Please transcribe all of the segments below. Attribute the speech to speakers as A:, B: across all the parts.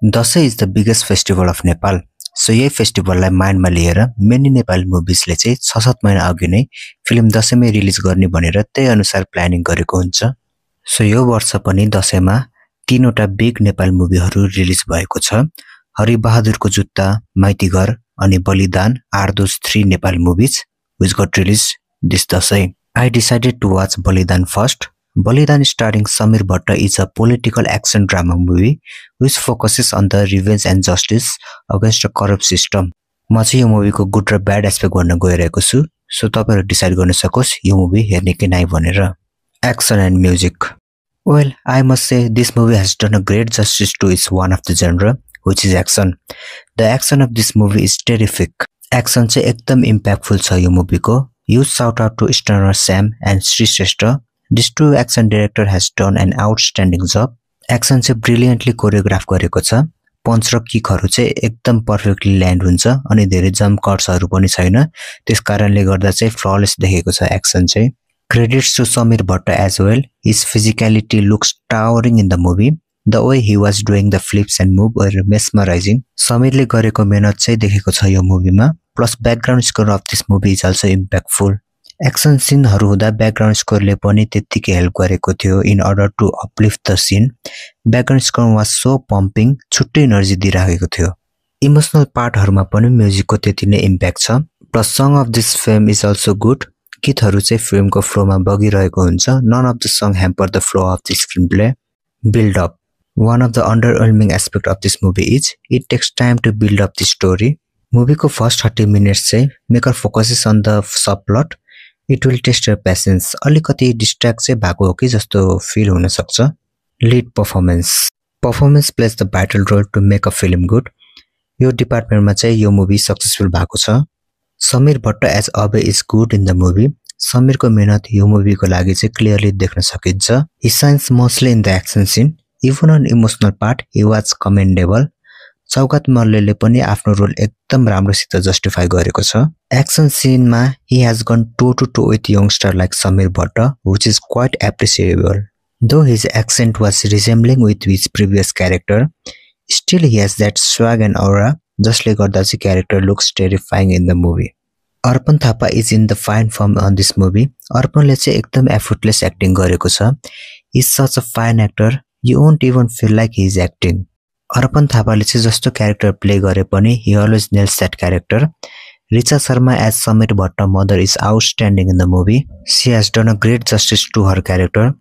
A: Dashain is the biggest festival of Nepal. So यही फेस्टिभललाई माइन्डमा लिएर many Nepali मुभिजले चाहिँ 6-7 महिना अघि नै फिल्म दशैंमै रिलिज गर्ने भनेर त्यही अनुसार प्लानिङ गरेको हुन्छ। सो यो वर्ष पनि दशैंमा 3 वटा बिग नेपाली मुभीहरू रिलिज भएको छ। हरिबहादुरको जुत्ता, माइतीघर अनि बलिदान are those 3 Nepali movies which got released this Dasai. I decided to watch Balidan first. Balidan starring Samir Bhatta is a political action drama movie which focuses on the revenge and justice against a corrupt system. म चाहिँ यो मुभीको good र bad aspect गर्न गइरहेको छु, so तपाईहरु decide गर्न सकोस् यो मुभी हेर्ने कि नै भनेर। Action and music. Well, I must say this movie has done a great justice to its one of the genre, which is action. The action of this movie is terrific. Action चाहिँ एकदम impactful छ यो मुभीको। Huge shout out to Stunner Sam and Sri Shrestha. This two action director has done an outstanding job. Action चाहिँ brilliantly choreograph गरेको छ। पंच र किकहरु चाहिँ एकदम पर्फेक्टली ल्यान्ड हुन्छ अनि धेरै जम्प कट्सहरु पनि छैन। त्यसकारणले गर्दा चाहिँ फ्लॉलेस देखेको छ एक्सन चाहिँ। Credits to Samir Bhatta as well. His physicality looks towering in the movie. The way he was doing the flips and move were mesmerizing. समीरले गरेको मेहनत चाहिँ देखेको छ यो मुभीमा। Plus background score of this movie is also impactful. Action सीनहरु हुँदा background scoreले पनि त्यतिकै help गरेको थियो in order to uplift the scene. Background score was so pumping, छुट्टै एनर्जी दिइराखेको थियो। इमोशनल पार्टहरुमा पनि म्युजिकको त्यति नै इम्प्याक्ट छ। Plus song of this film is also good. गीतहरु चाहिँ फिल्मको फ्लोमा बगिरहेको हुन्छ। None of the song hamper the flow of this screenplay. Build up. One of the underwhelming aspect of this movie is it takes time to build up the story. Movie को first 30 minutes चाहिँ maker focuses on the subplot. It will test your patience. अलिकति distract चाहिँ भएको हो कि जस्तो feel हुन सक्छ। Lead performance. Performance plays the vital role to make a film good. यो डिपार्टमेन्टमा चाहिँ यो मुभी सक्सेसफुल भएको छ। Sameer Bhatt as Abe is good in the movie. समीरको मेहनत यो मुभीको लागि चाहिँ क्लियरली देख्न सकिन्छ। He shines mostly in the action scene. Even on emotional part, he was commendable. सौगात मल्लले पनि आफ्नो रोल एकदम राम्रोसित जस्टिफाई गरेको छ। एक्सन सीनमा he has gone toe to toe with youngster like Samir Bhatta, which is quite appreciable. Though his accent was resembling with his previous character, still he has that swag and aura, जसले गर्दा चाहिँ character looks terrifying in the movie. Arpan Thapa is in the fine form on this movie. अर्पणले चाहिँ एकदम effortless acting गरेको छ। He is such a fine actor, you won't even feel like he is acting. अर्पण थापाले चाहिँ जस्तो character play गरे पनि he always nails that character. Richa Sharma as Samir Bhatta mother is outstanding in the movie. She has done a great justice to her character.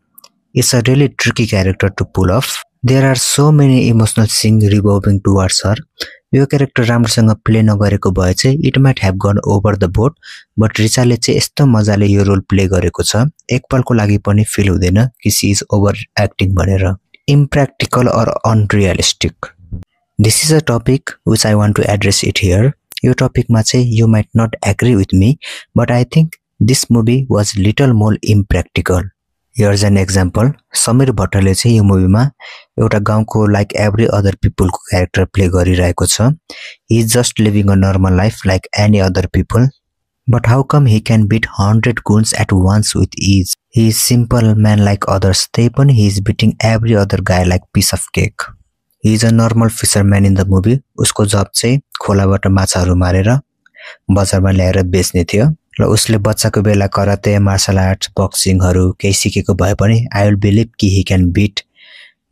A: It's a really tricky character to pull off. There are so many emotional scenes revolving towards her. यो character राम्रोसँग play नगरेको भए चाहिँ it might have gone over the board, but रिचाले चाहिँ यस्तो मजाले यो role play गरेको छ एकपलको लागि पनि फिल हुँदैन कि she is over acting भनेर। Impractical or unrealistic. This is a topic which I want to address it here. यो टपिकमा चाहिँ you might not agree with me, but I think this movie was little more impractical. Here's an example. Samir भट्टले चाहिँ यो मुभीमा एउटा गाउँको like every other people को character play गरिरहेको छ। He is just living a normal life like any other people. But how come he can beat 100 goons at once with ease? He is simple man like others. They पनि he is beating every other guy like piece of cake. He is a normal fisherman in the movie. उसको जब चाहिँ खोलाबाट माछाहरू मारेर बजारमा ल्याएर बेच्ने थियो र उसले बच्चाको बेला कराते, मार्शल आर्ट्स, बक्सिङहरू केही सिकेको भए पनि I will believe कि he can beat.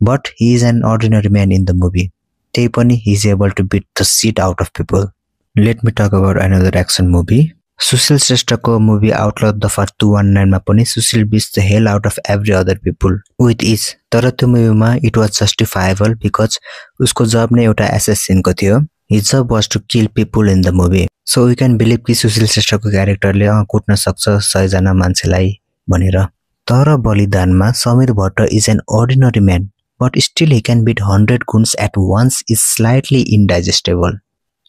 A: But he is an ordinary man in the movie. त्यही पनि he is able to beat the shit out of people. Let me talk about another action movie. Sushil श्रेष्ठको movie outlaw दफा 219 मा पनि Sushil beats the hell out of every other people with ease. तर त्यो मुभीमा it was justifiable because उसको जब नै एउटा assassin को थियो. His job was to kill people in the movie. So we can believe कि सुशील श्रेष्ठको क्यारेक्टरले कुट्न सक्छ 100 जना मान्छेलाई भनेर। तर बलिदानमा Sameer Bhatt is an ordinary man, but still he can beat 100 goons at once is slightly indigestible.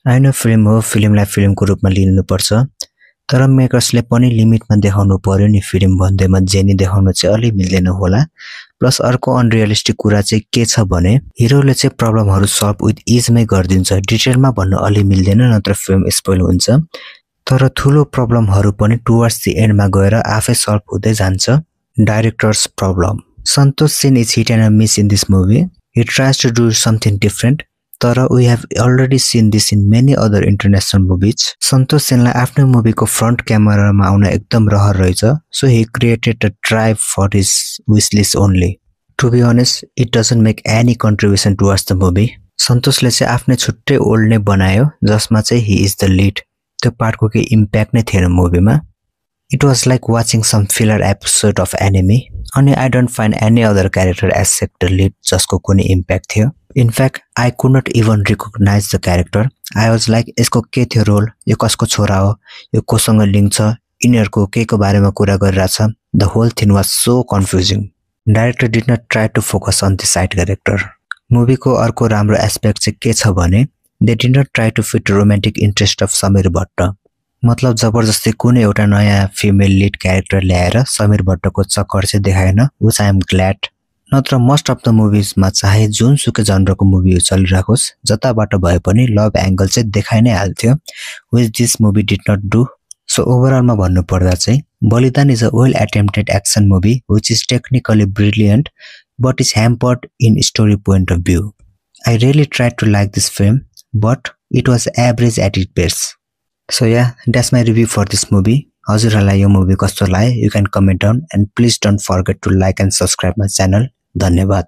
A: I know film हो, फिल्मलाई फिल्मको रूपमा लिनुपर्छ, तर मेकर्सले पनि लिमिटमा देखाउनु पर्यो नि। फिल्म भन्दैमा जेनी देखाउनु चाहिँ अलि मिल्दैन होला। प्लस अर्को अनरियलिस्टिक कुरा चाहिँ के छ भने हिरोले चाहिँ प्रब्लमहरु सल्भ विथ इजमै गर्दिन्छ। डिटेलमा भन्नु अलि मिल्दैन नत्र फिल्म स्पोइल हुन्छ। तर ठुलो प्रब्लमहरु पनि टुवर्ड्स द एन्डमा गएर आफै सल्भ हुँदै जान्छ। Directors problem. Santosh Sin is hit and a miss in this movie. He tries to do something different. तर we have already seen this in many other international movies. सन्तोष सेनलाई आफ्नो मुभीको front क्यामेरामा आउन एकदम रहर रहेछ, so he created a drive for his wish list only. To be honest, it doesn't make any contribution towards the movie. सन्तोषले चाहिँ आफ्नै छुट्टै world नै बनायो जसमा चाहिँ he is the lead. त्यो पार्टको केही इम्प्याक्ट नै थिएन मुभीमा. It was like watching some filler episode of anime. अनि I don't find any other character as sector lead जसको कुनै इम्प्याक्ट थियो. In fact, I could not even recognize the character. I was like, यसको के थियो role, यो कसको छोरा हो, यो कोसँग लिङ्क छ, यिनीहरूको केको बारेमा कुरा गरिरहेछ. The whole thing was so confusing. Director did not try to focus on the side character. मुभीको अर्को राम्रो एस्पेक्ट चाहिँ के छ भने they did not try to fit romantic interest of Samir Bhatt. मतलब जबरजस्ती कुनै एउटा नयाँ फिमेल लीड क्यारेक्टर ल्याएर समीर भट्टको चक्कर चाहिँ देखाएन, which I am glad. नत्र मोस्ट अफ द मुभिजमा चाहे जुनसुकै जनरको मुभी चलिराखोस्, जताबाट भए पनि लभ एंगल चाहिँ देखाइ नै हाल्थ्यो, which this movie did not do. So ओभरअलमा भन्नु पर्दा चाहिँ बलिदान is a well attempted action movie which is technically brilliant but is hampered in story point of view. I really tried to like this film but it was average at its best. So yeah, that's my review for this movie. हजुरहरुलाई यो movie कस्तो लाग्यो? You can comment down and please don't forget to like and subscribe my channel. धन्यवाद.